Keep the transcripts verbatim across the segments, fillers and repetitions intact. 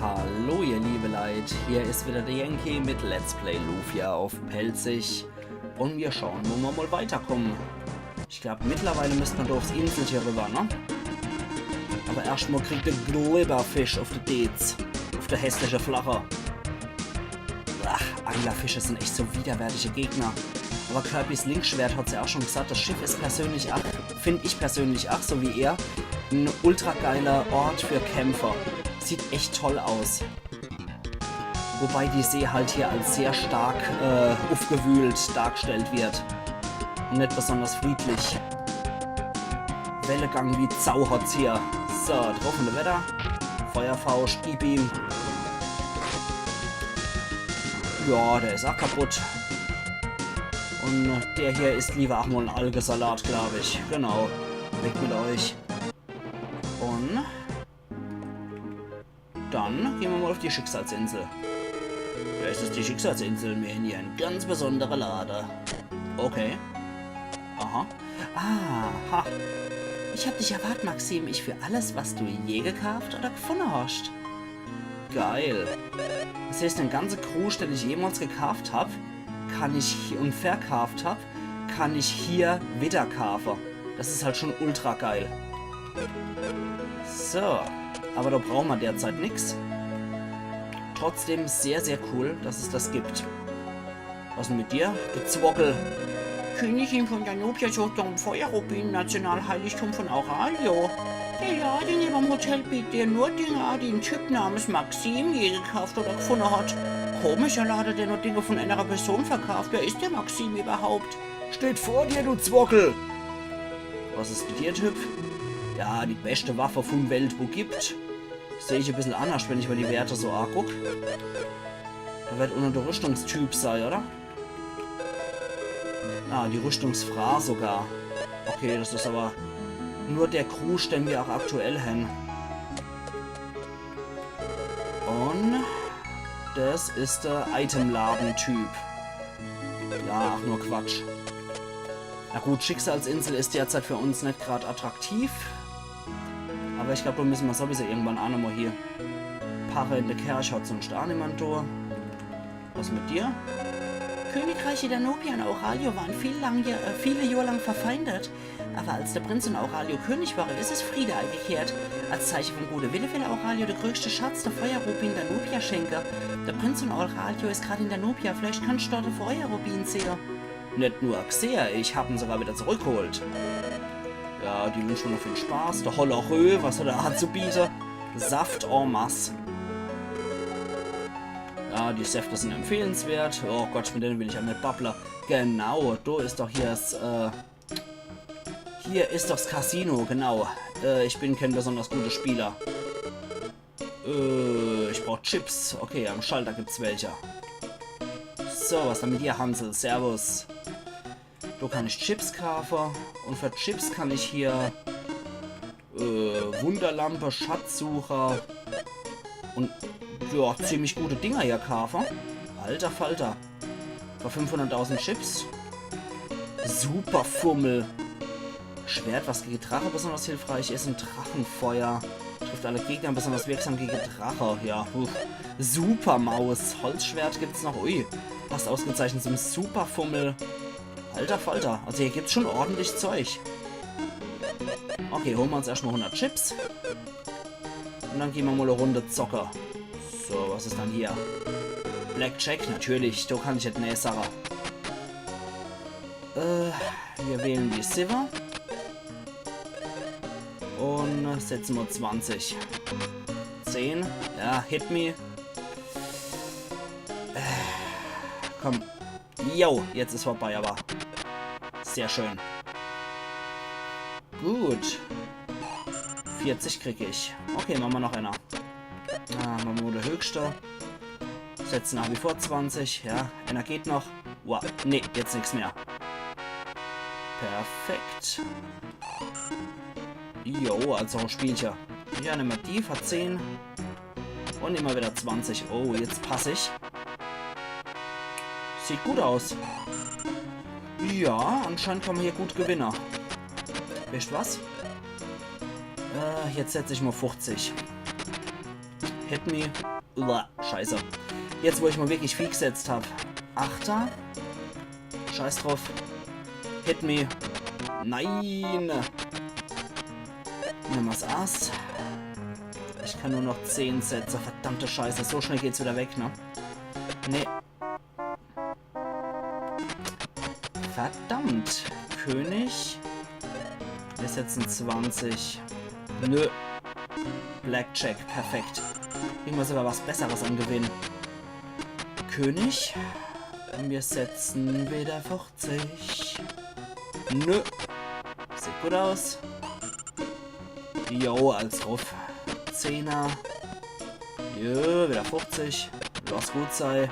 Hallo ihr liebe Leit, hier is wieder de Yankee mit Let's Play Lufia uff Pälzisch. Un mir schaue, wo mer mol weiterkumme. Ich glaab, mittlerweile misst mer do uffs Inselche riwwer, ne? Awwer erscht mol kriegt de Glibberfisch uff de Deez. Uff de hässliche Flache. Ach, Anglerfische sin echt so widerwärtige Gegner. Awwer Kirbys Linkschwert hat's jo ach schun gesaat, des Schiff is persönlich ach, find ich persönlich ach, so wie er, en ultra geiler Ort für Kämpfer. Sieht echt toll aus. Wobei die See halt hier als sehr stark, äh, uffgewühlt dargestellt wird. Un net besonders friedlich. Wellegang wie Sau hat's hier. So, druff un weiter. Feuerfauscht, gib ihm. Ja, der is ach kaputt. Un der hier isst liewer ach mol en Algesalat, glaab ich. Genau. Weg mit euch. Un dann gehn mer mol uff die Schicksalsinsel. Des is die Schicksalsinsel, mir hän hier en ganz besondere Lade. Okay. Aha. Aha. Ich hab dich erwart, Maxim. Ich für alles, was du je gekaaft oder gefunne hascht. Geil. Des heeßt, de ganze Kruscht, den ich jemals gekaaft hab, kann ich hi-, un verkaaft hab, kann ich hier widder kaafe. Des is halt schun ultra geil. So, awwer do brauche mer derzeit nix. Trotzdem sehr, sehr cool, dass es des gibt. Was 'n mit dir, du Zwockel? Königin von Danubia sucht nach dem Feuerrubin, Nationalheiligtum von Auralio. Der Lade nebe'm Hotel bietet nur Dinger, die en Typ namens Maxim je gekaaft oder gefunne hat. Komischer Lade, der nur Dinge von enere Person verkaaft. Wer is der Maxim iwwerhaupt? Steht vor dir, du Zwockel! Was is mit dir, Typ? Ja, die beschte Waffe vun Welt, wo gibt. Seh ich e bissel annerscht, wenn ich mer die Werte so aguck. Do werd unner de Rüschtungstyp sei, oder? Ah, die Rüschtungsfraa sogar. Okay, des is awwer nur de Kruscht, den mer ach aktuell hän. Un des is de Itemladentyp. Ja, ach nur Quatsch. Na gut, Schicksalsinsel is derzeit für uns net grad attraktiv. Awwer ich glaab, do misse mer sowieso irgendwann ach nochmol hie. Parre in de Kerch hat sunscht ach niemand do. Was mit dir? Königreiche Danubia un Auralio waren viel lang, äh, viele Johr lang verfeindet. Awwer als de Prinz un Auralio König ware, is es Friede eingekehrt. Als Zeiche vun gudem Wille will Auralio de größte Schatz, de Feuerrubin, Danubia schenke. De Prinz un Auralio is grad in Danubia, vielleicht kannscht dort de Feuerrubin sehe. Net nur gsehe, ich hab en sogar widder zurückgeholt. Ja, die wünsche mer noch viel Spaß. De Hollerö, was hat er anzubiete? Saft en masse. Ja, die Säfte sin empfehlenswert. Oh Gott, mit denne will ich ach net babble. Genau, do is doch hier 's, äh, hier is doch 's Casino, genau. Äh, ich bin kän besonders guter Spieler. Äh, ich brauch Chips. Okay, am Schalter gibt's welche. So, was dann mit dir, Hansel? Servus. Do kann ich Chips kaafe. Un für Chips kann ich hier, äh, Wunderlampe, Schatzsucher un, ja, ziemlich gute Dinger hier kaafe. Alter Falter. Bei fünfhunderttausend Chips. Superfummel. Schwert, was gegen Drache besonders hilfreich is. Un Drachenfeuer. Trifft alle Gegner, besonders wirksam gegen Drache. Ja, uff. Supermaus. Holzschwert gibt's noch. Ui. Passt ausgezeichnet zum Superfummel. Alter Falter. Also hier gibt's schun ordentlich Zeug. Okay, hole mer uns erscht mol hundert Chips. Un dann gehn mer mol e Runde zocke. So, was is dann hier? Blackjack, natürlich. Do kann ich net nee sage. Äh, mir wähle die Silver. Un setze mol zwanzig. Zehn. Ja, hit me. Äh, komm. Jo, jetzt is vorbei, awwer. Sehr schön. Gut. Vierzig krieg ich. Okay, mache mer noch eener. Ah, mache mer nur de höchschte. Setze nach wie vor zwanzig. Ja, eener geht noch. Wow, nee, jetzt nix mehr. Perfekt. Jo, also Spielche. Ja, nemme mer die für zehn. Un immer widder zwanzig. Oh, jetzt pass ich. Sieht gut aus. Ja, anscheinend kann mer hier gut gewinne. Weescht was? Äh, jetzt setz ich mol fuchzig. Hit me. Uah, scheiße. Jetzt, wo ich mal wirklich viel gesetzt hab. Achter. Scheiß drauf. Hit me. Nein. Nimm das Ass. Ich kann nur noch zehn setzen. Verdammte Scheiße. So schnell geht's wieder weg, ne? Nee. Verdammt. König. Wir setzen zwanzig. Nö. Blackjack. Perfekt. Kriegen wir sogar was Besseres an Gewinn. König. Und wir setzen wieder fünfzig. Nö. Sieht gut aus. Jo, alles drauf. Zehner. Jo, wieder fünfzig. Lass gut sei.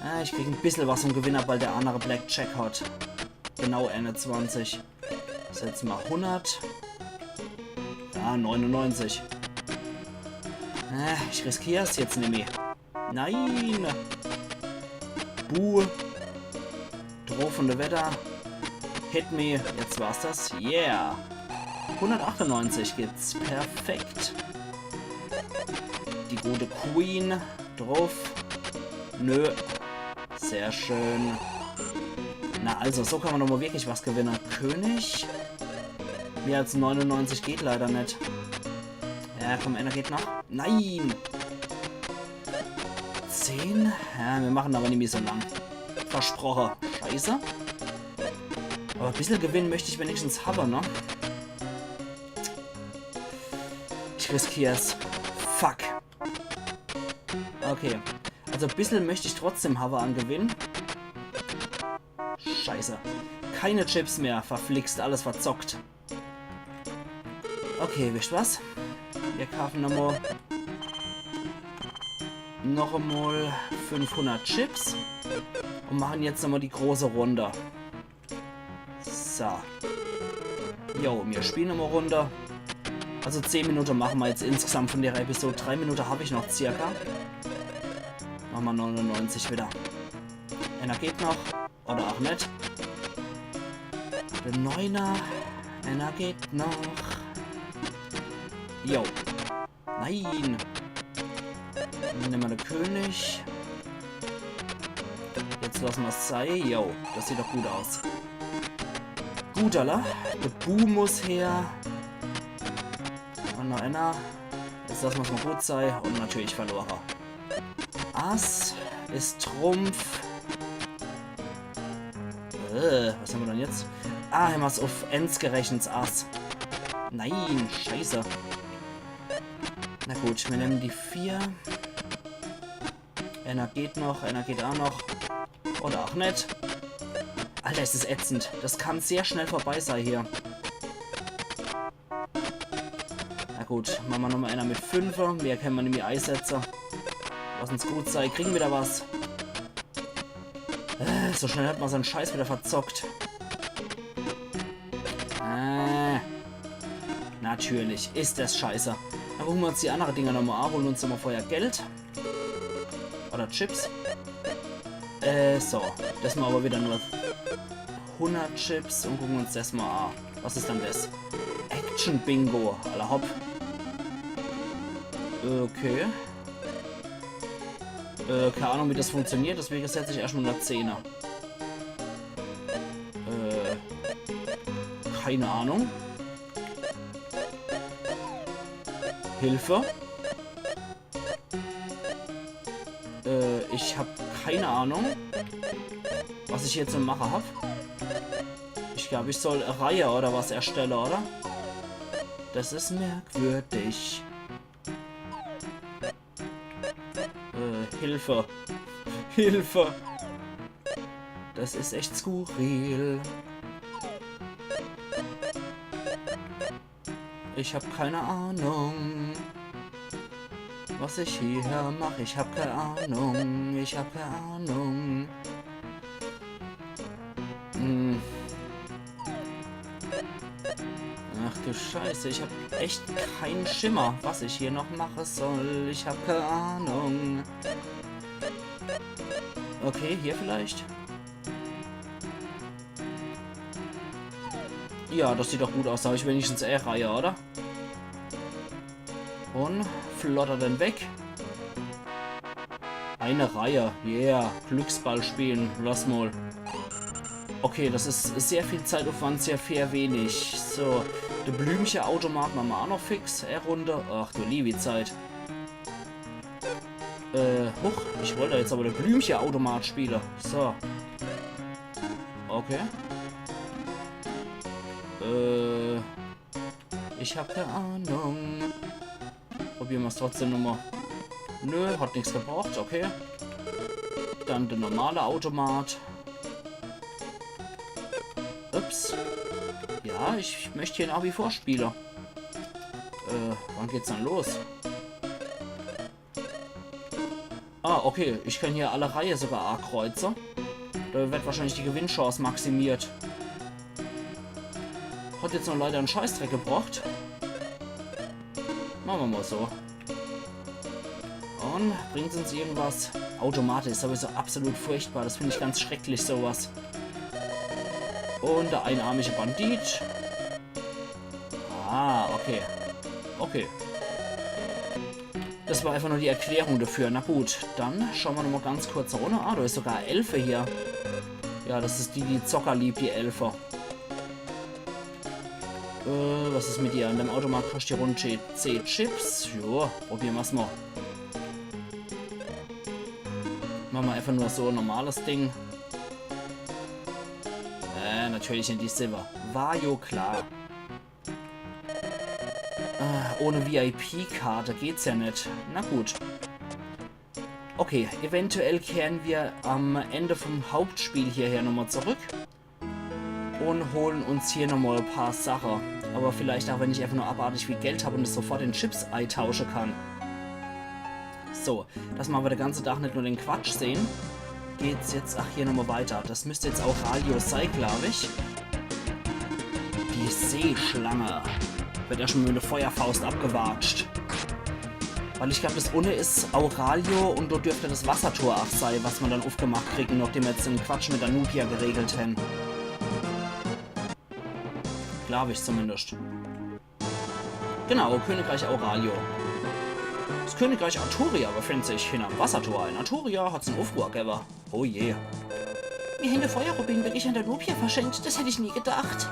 Ah, ich krieg e bissel was vom Gewinn ab, weil der andere Blackjack hat. Genau, einundzwanzig. Setzen wir hundert. Ja, neunundneunzig. Ah, ich riskier's jetzt nimmi. Nein! Buh. Droh von der Wetter. Hit me. Jetzt war's das. Yeah. Hundertachtundneunzig gibt's. Perfekt. Die gute Queen. Drauf. Nö. Sehr schön. Na also, so kann man doch mal wirklich was gewinnen. König. Mehr als neunundneunzig geht leider net. Ja, komm, einer geht noch. Nein! Zehn? Ja, wir machen aber nimmi so lang. Versprochen. Scheiße. Aber e bissel Gewinn möcht ich wenigstens haben, ne? Ich riskier's. Fuck. Okay. Also e bissel möcht ich trotzdem haben an Gewinn. Scheiße. Keine Chips mehr. Verflixt. Alles verzockt. Okay, wisst was? Wir kaufen nochmal, noch einmal fünfhundert Chips und machen jetzt nochmal die große Runde. So. Jo, wir spielen nochmal Runde. Also zehn Minuten machen wir jetzt insgesamt von der Episode. Drei Minuten hab ich noch circa. Machen wir neunundneunzig wieder. Einer geht noch. Oder auch net. Der Neuner. Einer geht noch. Jo. Nein. Dann nehmen wir den König. Jetzt lassen wir's sei. Jo, das sieht doch gut aus. Gut, alla. Der Bu muss her. Und noch einer. Jetzt lassen wir's mal gut sei. Und natürlich verloren. Ass is Trumpf. Äh, was haben wir denn jetzt? Ah, haben wir's auf Ens gerechnet, Ass. Nein, scheiße. Na gut, wir nehmen die vier. Einer geht noch, einer geht auch noch. Oder auch net. Alter, ist das ätzend. Das kann sehr schnell vorbei sein hier. Na gut, machen wir nochmal einer mit Fünfer. Mehr können wir nimmi einsetzen. Lass uns gut sei. Kriegen wir da was? Äh, so schnell hat man seinen Scheiß wieder verzockt. Äh, natürlich ist das scheiße. Dann gucken wir uns die anderen Dinger nochmal an, holen uns nochmal vorher Geld. Oder Chips. Äh, so. Das mal aber wieder nur hundert Chips und gucken uns das mal an. Was ist dann das? Action Bingo. Alla hopp. Okay. Äh, keine Ahnung, wie das funktioniert, deswegen setze ich erstmal nur Zehner. Äh, keine Ahnung. Hilfe. Äh, ich hab keine Ahnung, was ich jetzt zu machen hab. Ich glaub, ich soll e Reihe oder was erstellen, oder? Das ist merkwürdig. Äh, Hilfe. Hilfe. Das ist echt skurril. Ich hab keine Ahnung, was ich hier mach. Ich hab keine Ahnung. Ich hab keine Ahnung. Hm. Ach du Scheiße, ich hab echt keinen Schimmer, was ich hier noch machen soll. Ich hab keine Ahnung. Okay, hier vielleicht? Ja, das sieht doch gut aus. Da hab ich wenigstens e Reihe, oder? Und Flotter denn weg. Eine Reihe. Yeah. Glücksball spielen. Lass mal. Okay, das is sehr viel Zeitaufwand, sehr fair wenig. So, de Blümche-Automat mache mer aa noch fix. Äh, Runde. Ach du liewi Zeit. Äh, huch, ich wollt jetzt awwer de Blümche-Automat spiele. So. Okay. Äh, ich hab kee Ahnung. Probiere mer's trotzdem nochmal. Nö, hat nix gebracht, okay. Dann de normale Automat. Ups. Ja, ich möcht hier nach wie vor spiele. Äh, wann geht's dann los? Ah, okay. Ich kann hier alle Reihe sogar akreuze. Do wird wahrscheinlich die Gewinnchance maximiert. Hat jetzt noch leider en Scheißdreck gebracht. Mache mer mal so. Und bringt's uns irgendwas? Automate is sowieso absolut furchtbar. Das find ich ganz schrecklich, sowas. Und der einarmige Bandit. Ah, okay. Okay. Das war einfach nur die Erklärung dafür. Na gut, dann schaue mer nochmal ganz kurz runner. Ah, do is sogar Elfe hier. Ja, das is die, die Zocker liebt, die Elfe. Äh, was is mit dir? An dem Automat kostet die rund zeh Chips. Jo, probiere mer's mal. Mache mer einfach nur so e normales Ding. Äh, natürlich net die Silber. War jo klar. Ah, ohne V-I-P-Karte geht's ja net. Na gut. Okay, eventuell kehren wir am Ende vom Hauptspiel hierher nochmal zurück und holen uns hier nochmal e paar Sache. Aber vielleicht auch, wenn ich einfach nur abartig viel Geld hab und es sofort in Chips eitausche kann. So, dass mer aber de ganze Tag net nur den Quatsch sehen, geht's jetzt, ach, hier nochmal weiter. Das müsst jetzt Auralio sei, glaub ich. Die Seeschlange. Wird erscht mal mit der Feuerfaust abgewatscht. Weil ich glaub, das unne is Auralio und dort dürfte das Wassertor auch sei, was mer dann aufgemacht kriegen, nachdem mer jetzt den Quatsch mit der Nubia geregelt hen. Glaub ich zumindest. Genau, Königreich Auralio. Das Königreich Arturia befindet sich hinterm Wassertor. In Arturia hat's en Aufruhr gewwe. Oh je. Mir hen de Feuerrubin wirklich an der Nubia verschenkt. Das hätt ich nie gedacht.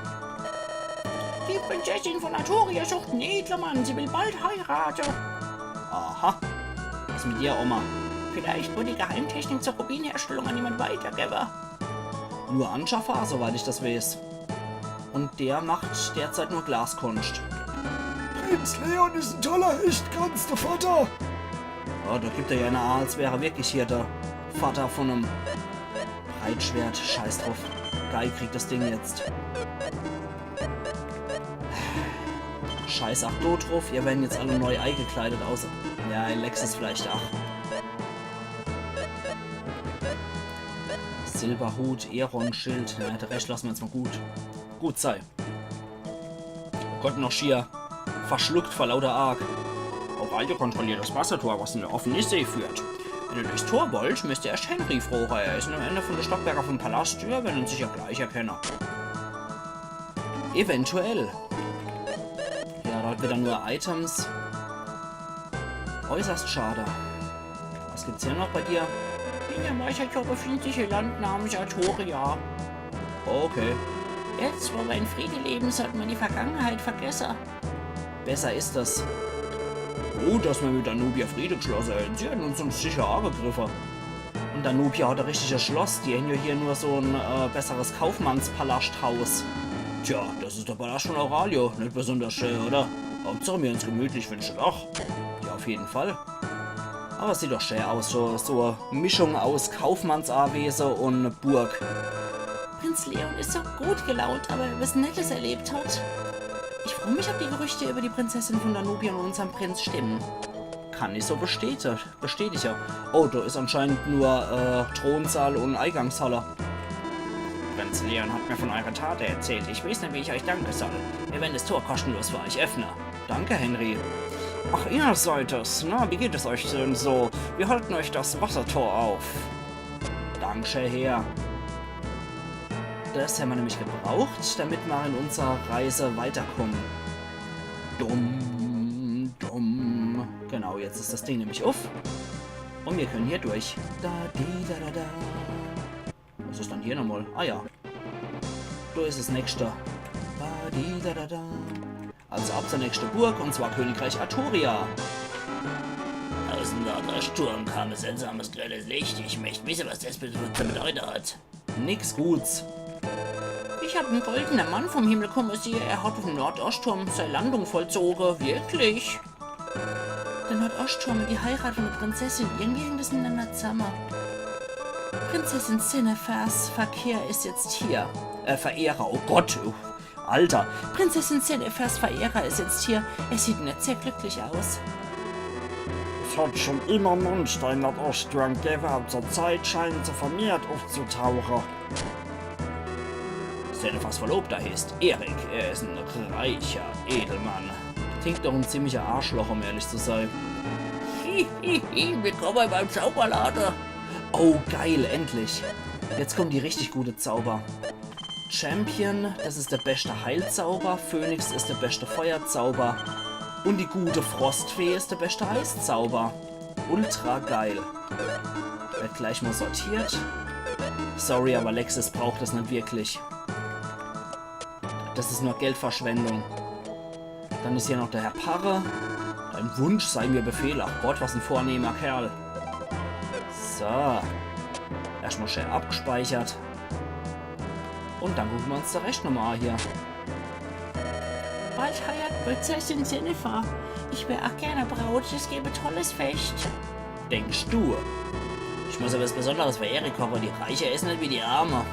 Die Prinzessin von Arturia sucht en edlen Mann. Sie will bald heiraten. Aha. Was mit dir, Oma? Vielleicht wurde die Geheimtechnik zur Rubinherstellung an jemand weitergewwe. Nur an Jafar, soweit ich das weiß. Und der macht derzeit nur Glaskunst. Prinz Leon is en toller Hecht, ganz de Vatter. Ja, do gibt er ja eine Art, als wär er wirklich hier der Vatter von em Breitschwert. Scheiß drauf. Guy kriegt das Ding jetzt. Scheiß ach do drauf, ihr werden jetzt alle neu eingekleidet, außer, ja, Alexis vielleicht auch. Silberhut, Ehrenschild, ja, der Rest lassen wir jetzt mal gut, gut sei. Oh Gott, noch schier verschluckt vor lauter Arg. Auralio kontrolliert das Wassertor, was in eine offene See führt. Wenn ihr durchs Tor wollt, müsst ihr erst Henry fragen. Er ist am Ende von den Stockwerken vom Palast. Ihr werdet ihn sicher gleich erkennen. Eventuell. Ja, dort wieder nur Items. Äußerst schade. Was gibt's hier noch bei dir? In dem Wassertor befindet sich ein Land namens Arturia. Okay. Jetzt, wo wir in Friede leben, sollten wir die Vergangenheit vergessen. Besser ist das. Gut, dass wir mit der Nubia Friede geschlossen haben. Sie hätten uns sonst sicher angegriffen. Und der Nubia hat ein richtiges Schloss. Die haben ja hier nur so ein, äh, besseres Kaufmannspalasthaus. Tja, das ist der Palast von Auralio. Nicht besonders schön, oder? Hauptsache, wir haben's gemütlich, findest du doch? Ja, auf jeden Fall. Aber es sieht doch schön aus, so, so eine Mischung aus Kaufmannsanwesen und Burg. Prinz Leon ist so gut gelaunt, weil er was Nettes erlebt hat. Ich frage mich, ob die Gerüchte über die Prinzessin von Danubien und unseren Prinz stimmen. Kann ich so bestätigen, bestätigen. Oh, da ist anscheinend nur, äh, Thronsaal und Eingangshalle. Prinz Leon hat mir von eurer Tat erzählt. Ich weiß nicht, wie ich euch danken soll. Wir werden das Tor kostenlos für euch öffnen. Danke, Henry. Ach, ihr seid es. Na, wie geht es euch denn so? Wir halten euch das Wassertor auf. Danke, Herr. Das haben wir nämlich gebraucht, damit wir in unserer Reise weiterkommen. Dumm, dumm. Genau, Jetzt is das Ding nämlich uff. Un mir könne hier durch. Da, di, da, da, da. Was is dann hier nochmal? Ah ja. Do is das nächste. Da, di, da, da, da. Also ab zur nächste Burg, un zwar Königreich Arturia. Aus dem Nordoschturm kam e seltsames grelles Licht. Ich möcht wisse, was das be- zu bedeute hat. Nix Guts. Ich hab en goldene Mann vom Himmel komme sehe. Er hat uffm Nordoschturm sei Landung vollzoge. Wirklich? Der Nordoschturm un die Heirat von der Prinzessin, irgendwie hängt das mitenanner zamme. Prinzessin Senefers Verkehr is jetzt hier. Äh, Verehrer, oh Gott. Alter. Prinzessin Senefers Verehrer is jetzt hier. Er sieht net sehr glücklich aus. Es hat schon immer Monster in Nordoschturm gewwe, aber zur Zeit scheinen se vermehrt uffzutauche. Senefers Verlobter heißt Erik. Er is en reicher Edelmann. Klingt doch en ziemlicher Arschloch, um ehrlich zu sei. Hihihi, willkommen in meinem Zauberlade. Oh, geil, endlich. Jetzt kommen die richtig gute Zauber. Champion, das is der beste Heilzauber. Phönix is der beste Feuerzauber. Un die gute Frostfee is der beste Eiszauber. Ultra geil. Werd gleich mal sortiert. Sorry, aber Lexis braucht das net wirklich. Das is nur Geldverschwendung. Dann is hier noch der Herr Parre. Dein Wunsch sei mir Befehl. Ach Gott, was en vornehmer Kerl. So. Erstmal schnell abgespeichert. Un dann gucke mer uns de Rescht nochmal an hier. Bald heiert Prinzessin Jennifer. Ich wär ach gern e Braut. Es gäb e tolles Fescht. Denkst du? Ich muss aber was Besonderes für Erik kochen. Die Reiche essen net wie die Arme.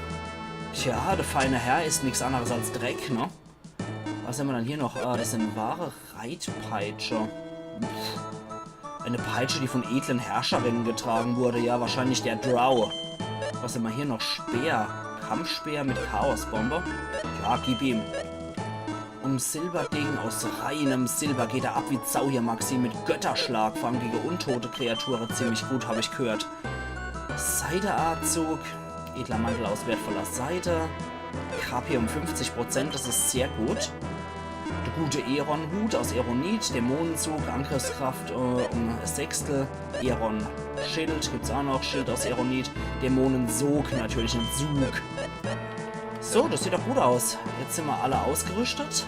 Tja, der feine Herr isst nix anderes als Dreck, ne? Was hämmer dann hier noch? Ah, das sin wahre Reitpeitsche. Pff. Eine Peitsche, die von edlen Herrscherinnen getragen wurde. Ja, wahrscheinlich der Drow. Was hämmer hier noch? Speer. Kampfspeer mit Chaosbombe. Ja, gib ihm. Un Silberding, aus reinem Silber geht er ab wie Sau hier, Maxim, mit Götterschlag, vor allem gegen untote Kreaturen ziemlich gut, hab ich gehört. Seideanzug, edler Mantel aus wertvoller Seide, K P um fünfzig Prozent, das is sehr gut. Der gute Aeron-Hut aus Aeronit, Dämonenzug, Angriffskraft, äh, um e Sechstel. Aeron-Schild gibt's auch noch, Schild aus Aeronit, Dämonensog, natürlich en Sug. So, das sieht doch gut aus. Jetzt sin mer alle ausgerüstet.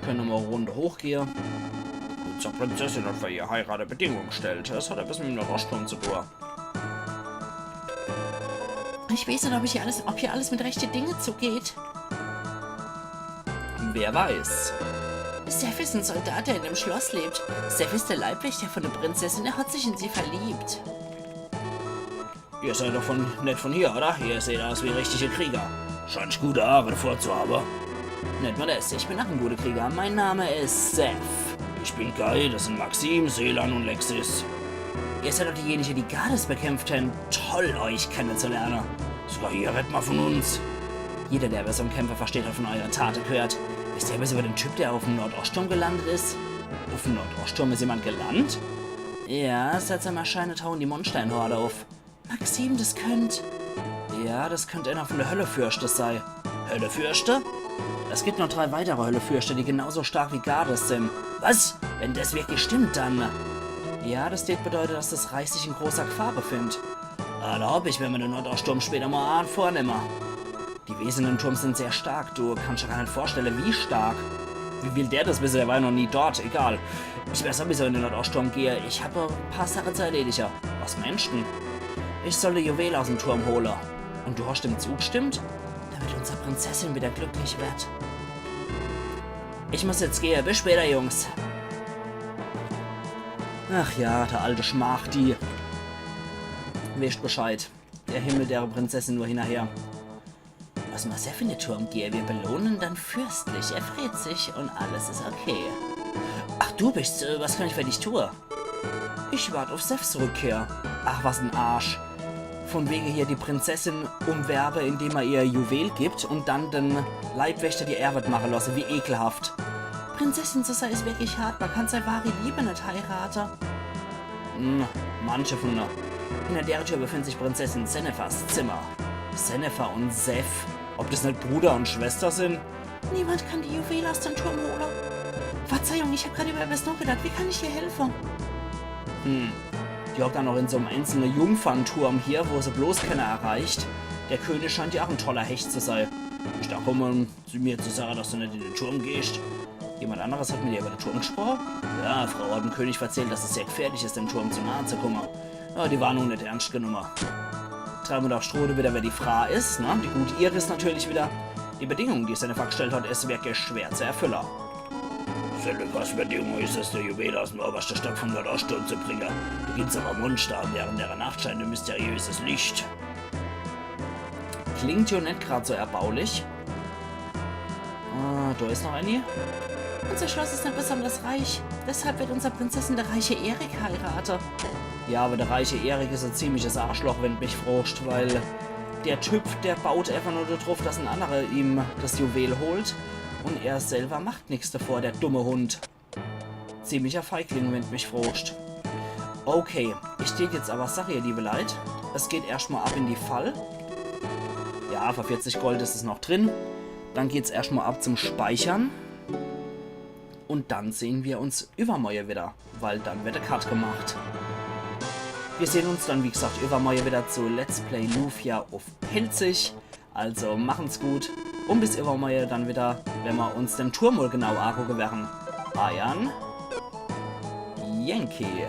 Könne mer e Runde hochgehe. Unsere Prinzessin hat für ihr Heirat e Bedingung gestellt. Das hat e bissel mit dem Rostrum zu tun. Ich weiß net, ob, ich hier alles, ob hier alles mit rechte Dinge zugeht. Wer weiß. Seth is en Soldat, der in dem Schloss lebt. Seth is der Leibwächter von der Prinzessin. Er hat sich in sie verliebt. Ihr seid doch von, net von hier, oder? Ihr seht aus wie richtige Krieger. Scheint gute Haare davor zu haben. Net nur das, ich bin auch en guter Krieger. Mein Name is Seth. Ich bin Guy, das sin Maxim, Selan un Lexis. Ihr seid doch diejenige, die Gades bekämpft haben. Toll, euch kennenzulernen. Sogar ihr redt mal von uns. Jeder, der was vom Kämpfen versteht, hat von eurer Tate gehört. Wisst ihr was über den Typ, der auf'm Nordostturm gelandet is? Auf'm Nordostturm is jemand gelandet? Ja, seit seinem Erscheinen tauchen die Monster in Horde auf. Maxim, das könnt... Ja, das könnt einer von de Höllefürste sei. Höllefürste? Es gibt noch drei weitere Höllefürste, die genauso stark wie Gades sin. Was? Wenn das wirklich stimmt, dann... Ja, das tät bedeute, dass das Reich sich in großer Gefahr befindet. Ah, do hoff ich, wenn mer den Nordostturm später mal an vornemme. Die Wesen im Turm sin sehr stark. Du kannst dir gar net vorstelle, wie stark. Wie will der das wisse? Der war ja noch nie dort. Egal. Ich wär sowieso in den Nordostturm gehe. Ich hab e paar Sache zu erledige. Was meinst denn? Ich soll e Juwel aus'm Turm hole. Un du hast ihm zugestimmt? Damit unsere Prinzessin wieder glücklich wird. Ich muss jetzt gehe. Bis später, Jungs. Ach ja, der alte Schmachti. Wisst Bescheid. Der himmelt dere Prinzessin nur hinnerher. Lass mal Seth in de Turm gehe, wir belohnen dann fürstlich. Er freut sich un alles is okay. Ach, du bist's, äh, was kann ich für dich tue? Ich wart auf Seths Rückkehr. Ach, was en Arsch. Von wege hier die Prinzessin umwerbe, indem er ihr Juwel gibt un dann den Leibwächter die Ärwet mache lasse, wie ekelhaft. Prinzessin zu sei is wirklich hart, man kann sei wahri Liebe net heirate. Hm, manche von der. Hinner der Tür befindet sich Prinzessin Senefers Zimmer. Senefer un Seth. Ob das net Bruder un Schwester sin? Niemand kann die Juwele aus dem Turm hole. Verzeihung, ich hab grad über etwas nachgedacht. Wie kann ich dir helfen? Hm. Die hockt dann noch in so em einzelne Jungfernturm hier, wo se bloß kenner erreicht. Der König scheint ja auch en toller Hecht zu sei. Ich dach, komm, um mir zu sage, dass du net in den Turm gehst. Jemand anderes hat mit dir über den Turm gesprochen? Ja, Frau hat dem König verzählt, dass es sehr gefährlich is, dem Turm zu nahe zu kommen. Ja, die Warnung net ernst genommen. Treiben wir doch Strode wieder, wer die Frau is, ne? Die gute Iris natürlich wieder. Die Bedingung, die se vorgestellt hat, is wirklich schwer zu erfüllen. Seine Bedingung is es, der Juwel aus dem obersten Stock vom Nordosten zu bringen. Da gibt's aber Monster, und während der Nacht scheint ein mysteriöses Licht. Klingt ja net grad so erbaulich. Ah, da is noch eine. Unser Schloss ist ein besonders reich. Deshalb wird unsere Prinzessin der reiche Erik heiraten. Ja, aber der reiche Erik is ein ziemliches Arschloch, wenn mich fragst, weil der Typ, der baut einfach nur darauf, dass ein anderer ihm das Juwel holt und er selber macht nichts davor, der dumme Hund. Ziemlicher Feigling, wenn mich fragst. Okay, ich tät jetzt aber sage, ihr liebe Leit, es geht erscht mal ab in die Fall. Ja, für vierzig Gold is es noch drin. Dann geht's erscht mal ab zum Speichern. Und dann sehen wir uns übermorgen wieder, weil dann wird der Cut gemacht. Wir sehen uns dann, wie gesagt, übermorgen wieder zu Let's Play Lufia auf Pälzisch. Also machen's gut und bis übermorgen dann wieder, wenn wir uns den Turm mal genau angucken werden. Euer Yankee.